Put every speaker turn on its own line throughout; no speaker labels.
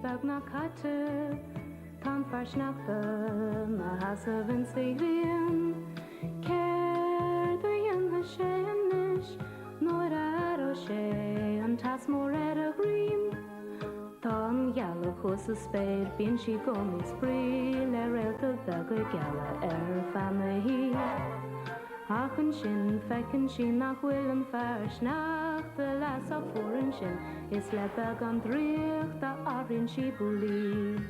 beagnach caite, Tá an fear sneachta 'na sheasamh insa ghrian. Céard a dhéanfaidh sé anois nuair a aireoidh sé an teas mór ar a dhroim? Tá an ghealach thuas sa spéir, bíonn sí i gcónaí ag spraoi le réalta beaga geala ar feadh na hoíche. Ach ansin feiceann sí nach bhfuil an fear sneachta leath sách fuar ansin is le beagán draíochta athraíonn sí Bouli.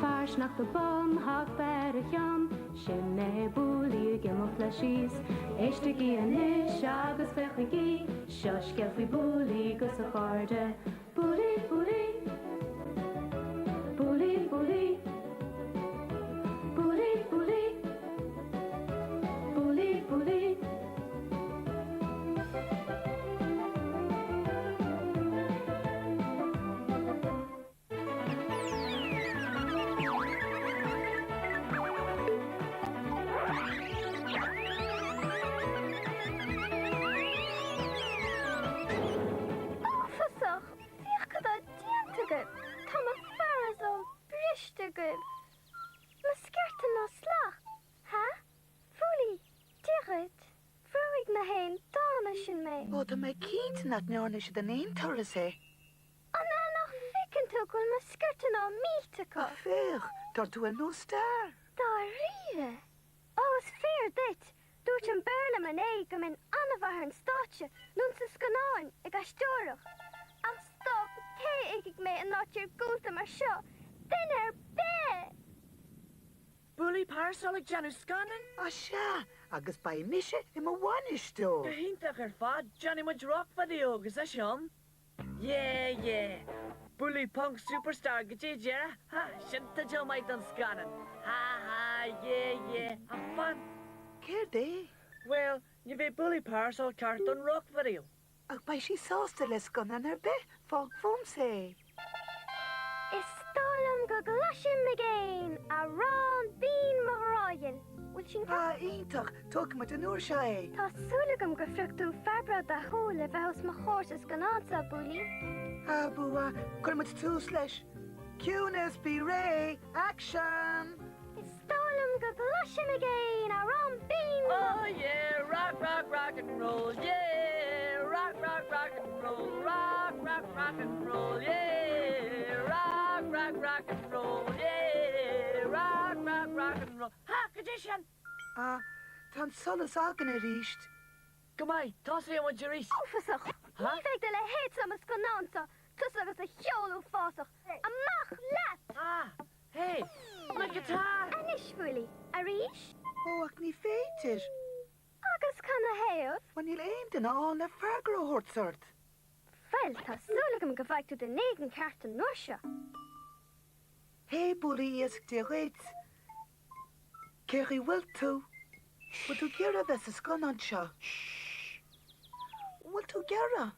Fear sneachta bán, hata ar a cheann, sin é Bouli ag imeacht leis síos. Éistigí anois agus féachaigí, seo scéal faoi Bouli 'gus a chairde. Bouli, Bouli. Bouli, Bouli. Bouli, Bouli. Bouli, Bouli.
Uafásach! Féach cad tá déanta agaibh! Tá mo pharasól briste agaibh! Mo sciorta ná slat! Há? Bhouli! Dia dhuit! Bhrúigh na héin dána sin mé!
Ó, tá mé cinnte nach ndearna siad in aon turas é.
An ea nach bhfeiceann tú go bhfuil mo sciorta ná millte acu?
Ach féach, tá tú ar nós stair!
Dáiríre? Ó, is fíor duit! Dúirt an Béar liom inné go mbeinn an-mhaith ar an stáitse, nó sna scannáin, ag aisteoireacht. Ach stop, cé a fheicfidh mé in áit iargúlta mar seo? Duine ar bith!
Bouli Parasol ag déanamh scannáin?
Á sea, agus beidh mise i mo bhainisteoir!
Go hiontach ar fad, déanfaidh muid rock-video agus ise ann. Yeah yeah! Bouli Punk Superstar go dtí deireadh! Ha! Sin teideal maith don scannán! Ha ha! Yeah yeah! Ach fan!
Céard é?
Bhuel, ní bheidh Bouli Parasol ceart don rock video.
Ach beidh sí sásta le scannán ar bith, fág fúmsa é!
Is dóigh liom go gcloisim i gcéin amhrán binn mo ghrá ghil. Bhfuil sin ceart?
Ah, iontach! Tógfaidh muid an uair seo é!
Tá súil agam gur phioc tú fear breá dathúil le bheith os mo chomhair sa scannán seo, Bouli.
Ah, bua! Cuirfidh muid tús leis. Ciúnas, bí réidh! Aicsean!
Is dóigh liom go gcloisim i gcéin amhrán binn mo.
Oh yeah, rock, rock, rock and roll, yeah, rock, rock, rock and roll, rock, rock, rock and roll, yeah, rock, rock, rock and roll, yeah, rock, rock, rock and roll. Ha, cad é sin?
Ah, tá an solas againn arís.
Go maith, tosóidh muid arís.
Uafásach! Ní bheidh do leithéid sa mo scannán seo, tusa agus do cheol uafásach. Amach leat!
Ah, hey, mo guitar!
Anois, Bouli, arís?
Ó, ach ní féidir.
Agus canathaobh?
Bhuel, níl aon duine ann le freagra a thabhairt ort.
Bhuel, tá súil agam go bhfaighidh tú duine éigin ceart an uair seo.
Hey, Bouli Iasc Dia dhuit. Cén chaoi bhfuil tú? Bhfuil tú ag iarraidh a bheith sa scannán seo? Bhfuil tú ag iarraidh?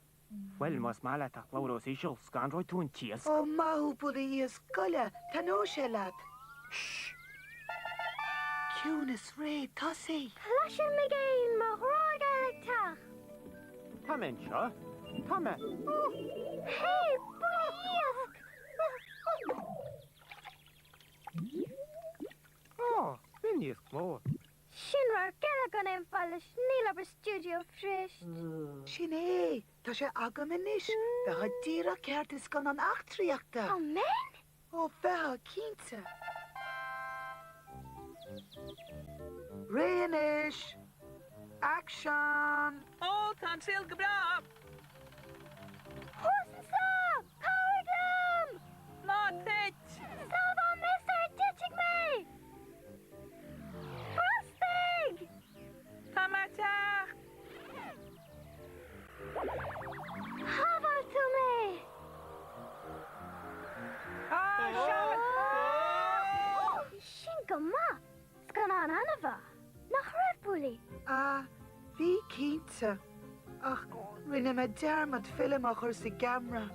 Bhuel, más maith leat ach labhair os íseal, scanróidh tú an t-iasc.
Ó, maith thú, Bouli Iasc, gabh i leith, taitneoidh sé leat. Ciúnas, réidh, tosaigh!
Cloisim i gcéin mo ghrá geal ag teacht.
Tá mé anseo. Tá mé.
Hey, Bouli Iasc!
Ó, b'in iasc mór.
Sin radharc eile gan aon fáth leis, níl obair stiúideo fuirist.
Sin é! Tá sé agam anois! Bheifeá díreach ceart i scannán eachtraíochta!
An mbeinn?
Ó, bheifeá, cinnte! Réidh anois! Aicsean!
Ó, tá an saol go breá!
Thuas anseo! Cabhraigh liom!
Ná tit!
Sábháil mé sar a dtitfidh mé! Brostaigh!
Tá mé ag teacht!
Shábháil tú mé! Bhí sin go maith! Scannán an-mhaith, nach raibh, Bouli?
Ah, bhí cinnte. Ach rinne mé dearmad film a chur sa gceamara.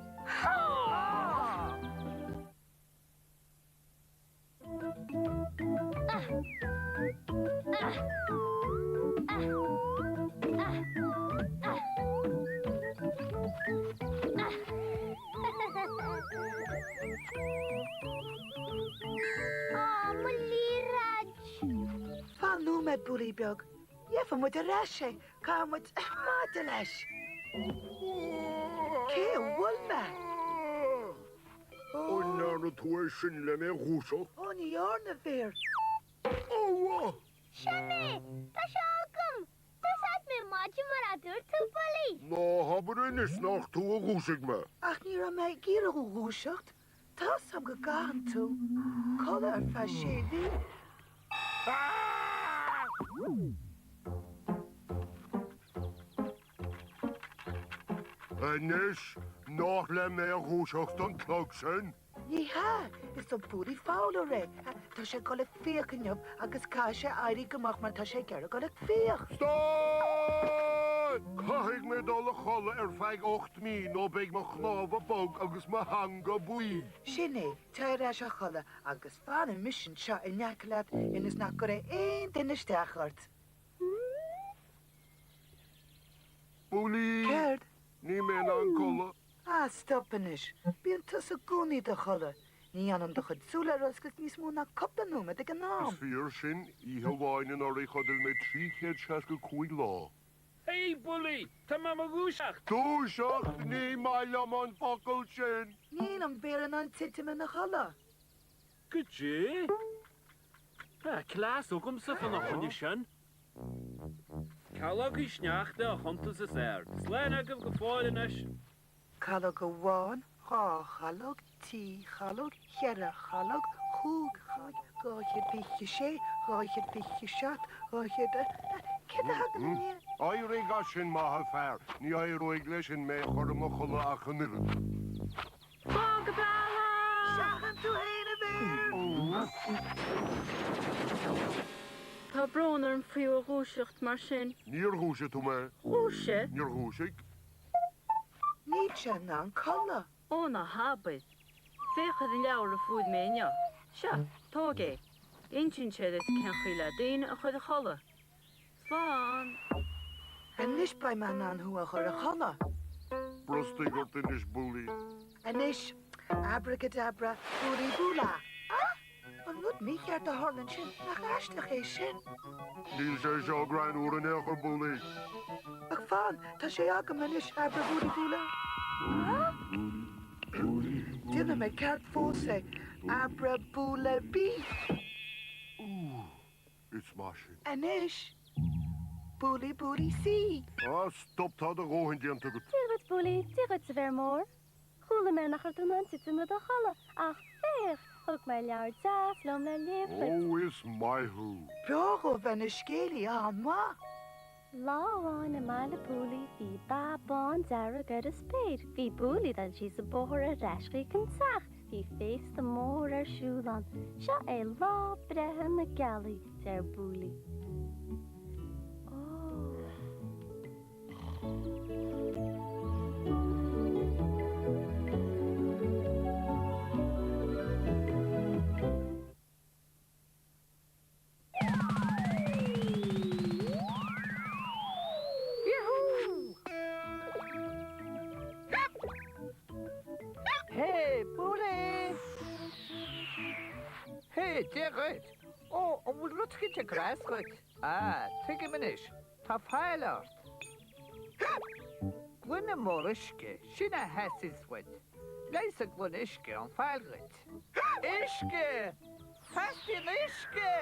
nóiméad, Booley beag. Gheobhaidh muid ar ais é. Caithfidh muid maidir leis. Cé a bhuail mé?
An ndearna tú é sin le mé a dhúiseacht?
Ó, ní dhearna, a Bhéir.
Ó!
Sin é! Tá sé agam! D'úsáid mé maide mar a dúirt tú, Booley!
Ná habair anois nach tú a dhúisigh mé!
Ach ní raibh mé ag iarraidh thú a dhúiseacht. Tá's a'm go gcaitheann tú codladh ar feadh sé mhí.
Anois, nach le mé a dhúiseacht an clog sin?
Ní hea, is do Booley Fowler é. Tá sé ag dul ag fiach inniu agus caithfidh sé éirí go moch mar tá sé ag iarraidh dul ag fiach.
Stad! Caithfidh mé dul a chodladh ar feadh 8 mí nó beidh mo chnámha bog agus mo theanga buí.
Sin é, téigh ar ais a chodladh agus fanfaidh mise anseo in aice leat ionas nach gcuirfidh aon duine isteach ort.
Booley!
Céard?
Níl mé in ann codladh.
Ah, stop anois. Bíonn tusa i gcónaí i do chodladh. Ní fhanann do chuid súl ar oscailt níos mó ná cúpla nóiméad ag an am.
Is fíor sin. Oíche amháin anuraidh chodail mé 365 lá.
Hey, Booley! Tá mé i mo dhúiseacht!
Dúiseacht? Ní maith liom an focal sin!
Níl an Béar in ann titim ina chodladh.
Goidé? Tá cleas agamsa fá choinne sin. Calógaí sneachta a chuntas is fhearr. Slán agaibh go fóill anois.
Calóg amháin, dhá chalóg, trí chalóg, cheithre chalóg, chúig chalóg, 226, 227, 200, céard a thagann i ndiaidh?
Éirigh as sin, maith an fear. Ní éireoidh leis sin mé a chur i mo chodladh ach an oiread.
Slán go bealach!
Seachain tú fhéin, a Bhéir!
Tá brón orm faoi bhur dhúiseacht mar sin.
Níor dhúisigh tú mé.
Dhúisigh?
Níor dhúisigh.
Níl sé in ann codladh.
Ó ná habair. Féach ar an leabhar a fuair mé inniu. Seo, tóg é. Insíonn sé duit cén chaoi le daoine a chur a chodladh. Slán!
Anois beidh mé in ann thú a chur a chodladh.
Brostaigh ort anois, Booley.
Anois, abracadabra, booley boola. Ah! An rud mícheart a tharla ansin, nach aisteach é sin?
Níl sé seo greannmhar in aon chor, Booley.
Ach fan, tá sé agam anois, abra booley boola. Ah! Déanfaidh mé ceart fós é, abra boola bee.
Ooh. Is maith sin.
Anois, Booley Booley C.
Ah, stop, tá do dhóthain déanta agat.
Dia dhuit, Booley, Dia dhuit, a Bhéir Mhóir. Chuala mé nach raibh tú in ann titim i do chodladh, ach féach, thug mé leabhar deas liom le léamh duit.
Ó, is maith thú.
B'fhearr dhó bheith ina scéalaí an-mhaith.
Lá amháin i mBaile Booley bhí dath bán dearg ar an spéir. Bhí Booley ag dul síos an bóthar ar ais chuig an teach. Bhí féasta mór ar siúl ann. Seo é lá breithe na gealaí, deir Booley. Ó!
Hé, Booley! Hé, Dia dhuit! Ó, an bhfuil rud éicint ag cur as dhuit? Ah, tuigim anois, tá faill ort. Gloine mór uisce, sin a theastaíos uait. Leigheasfaidh gloine uisce an faill dhuit. Uisce! Teastaíonn uisce!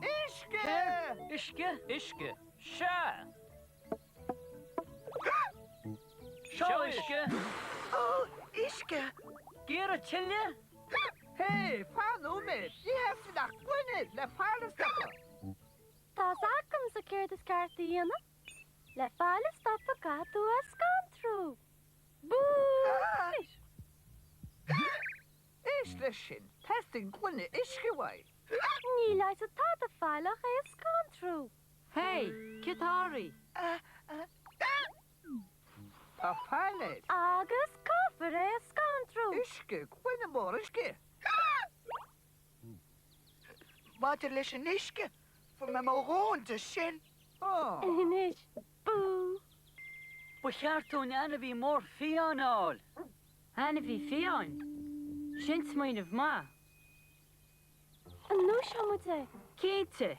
Uisce!
Céard? Uisce? Uisce? Sea! Seo uisce!
Ó, uisce!
Iarraidh tuilleadh?
Hé, fan nóiméad! Ní theastaíonn ach gloine le faill a stopadh!
Tá's agamsa céard is ceart a dhéanamh. Le faill a stopadh caithfidh tú a scantrú. Bú! Anois!
Éist leis sin, teastaíonn gloine uisce uaidh.
Ní leigheasfaidh tada faill ach é a scantrú.
Hé, céard tá oraibh?
Tá faill air.
Agus caithfear é a scantrú.
Uisce, gloine mór uisce.
Maidir leis an uisce, fuair mé mo dhóthain de sin.
Anois, bú!
Ba cheart dúinn ainmhí mór fiáin a fháil. Ainmhí fiáin? Sin smaoineamh maith.
An ndúiseoidh muid é?
Cinnte!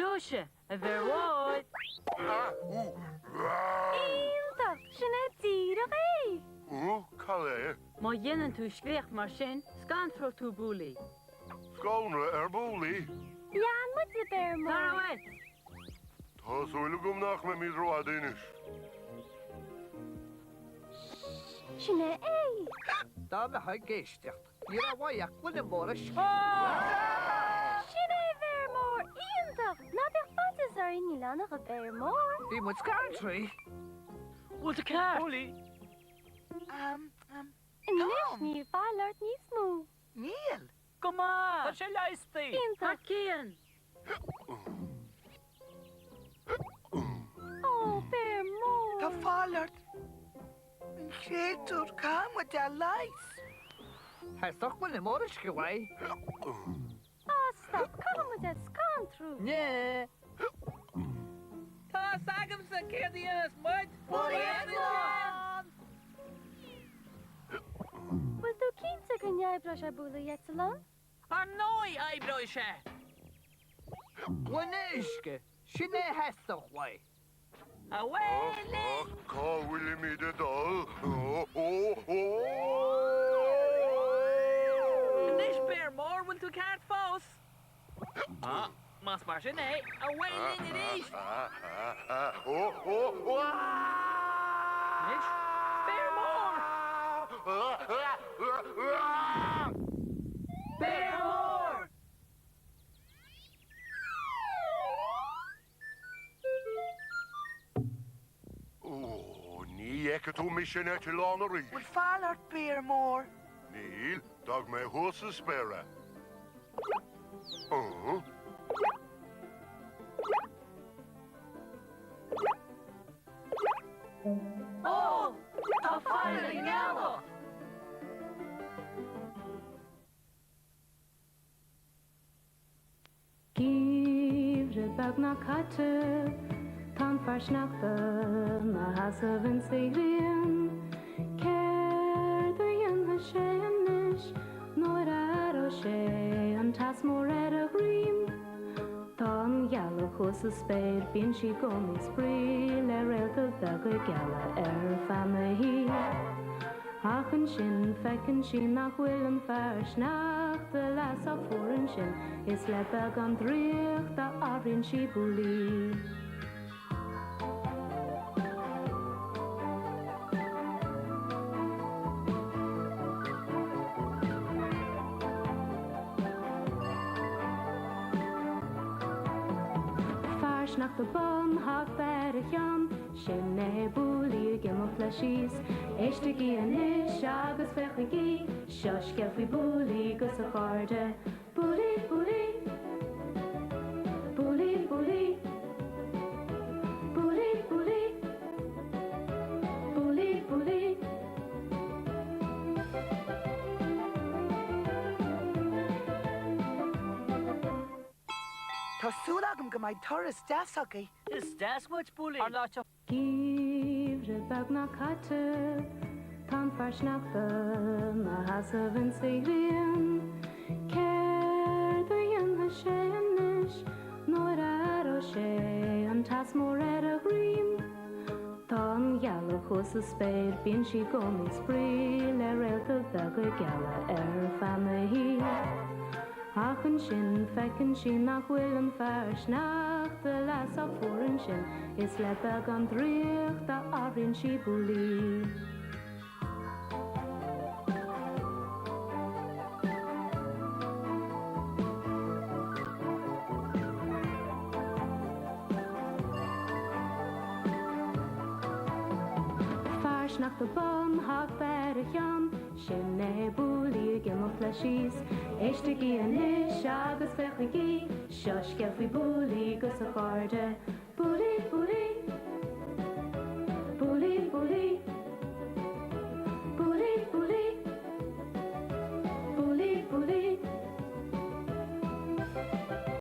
Dúisigh, a Bhéir Mhóir!
Iontach! Sin é díreach é!
Ú, cad é?
Má dhéanann tú scréach mar sin, scanróidh tú Booley.
Scanradh ar Booley?
Lean muid, a Bhéir Mhóir!
Tar uait!
Tá súil agam nach mbeimid rófhada anois.
Sin é é!
Dá mbeifeá ag éisteacht, ní raibh uaidh ach gloine mhór uisce.
Sin é a Bhéir Mhóir! Iontach! Ná bíodh faitíos orainn, níl ann ach an Béar Mór.
Bhí muid scanraithe.
Bhfuil tú ceart?
Booley!
Anois níl faill ort níos mó.
Níl!
Go maith!
Tá sé leigheasta!
Iontach!
Thar cionn!
Ó, Béar Mór!
Tá faill ort. An créatúr, caithfidh muid é a leigheas.
Theastaigh gloine mór uisce uaidh.
Á, stop, caithfidh muid é a scanrú.
Né!
Tá fhios agamsa céard a dhéanfas muid! Buailfidh eitleán!
Bhfuil tú cinnte go n-oibreoidh sé bualadh eitleán?
Ar ndóigh oibreoidh sé!
Gloine uisce, sin é a theastaigh uaidh.
Away linn!
Cá bhfuilimid ag dul?
Anois Béar Mór, bhfuil tú ceart fós? Más mar sin é, away linn arís! Anois, Béar Mór! Béar Mór!
Ó, ní fheicfidh tú mise in eitleán arís.
Bhfuil faill ort, Béar Mór?
Níl, d'fhág mé thuas sa spéir é. Ó?
Ó, tá faill ar an ngealach!
Geimhreadh beagnach caite, tá an fear sneachta 'na sheasamh insa ghrian. Céard a dhéanfaidh sé anois nuair a aireoidh sé an teas mór ar a dhroim? Tá an ghealach thuas sa spéir, bíonn sí i gcónaí ag spraoi le réalta beaga geala ar feadh na hoíche. Ach ansin feiceann sí nach bhfuil an fear sneachta leath sách fuar ansin is le beagán draíochta athraíonn sí Booley. Fear sneachta bán hata ar a cheann. Sin é Booley ag imeacht leis síos. Éistigí anois agus féachaigí, seo scéal faoi Booley 'gus a chairde. Booley, Booley. Booley, Booley. Booley, Booley. Booley, Booley.
Tá súil agam go mbeidh turas deas agaibh.
Is deas uait, Booley. Ar lá
Geimhreadh beagnach caite, tá an fear sneachta 'na sheasamh insa ghrian. Céard a dhéanfaidh sé anois nuair a aireoidh sé an teas mór ar a dhroim? Tá an ghealach thuas sa spéir, bíonn sí i gcónaí ag spraoi le réalta beaga geala ar feadh na hoíche. Ach ansin feiceann sí nach bhfuil an fear sneachta leath sách fuar ansin is le beagán draíochta athraíonn sí Booley. Fear sneachta bán hata ar a cheann, sin é Booley ag imeacht leis síos. Éistigí anois agus féachaigí, seo scéal faoi Booley 'gus a chairde. Booley, Booley.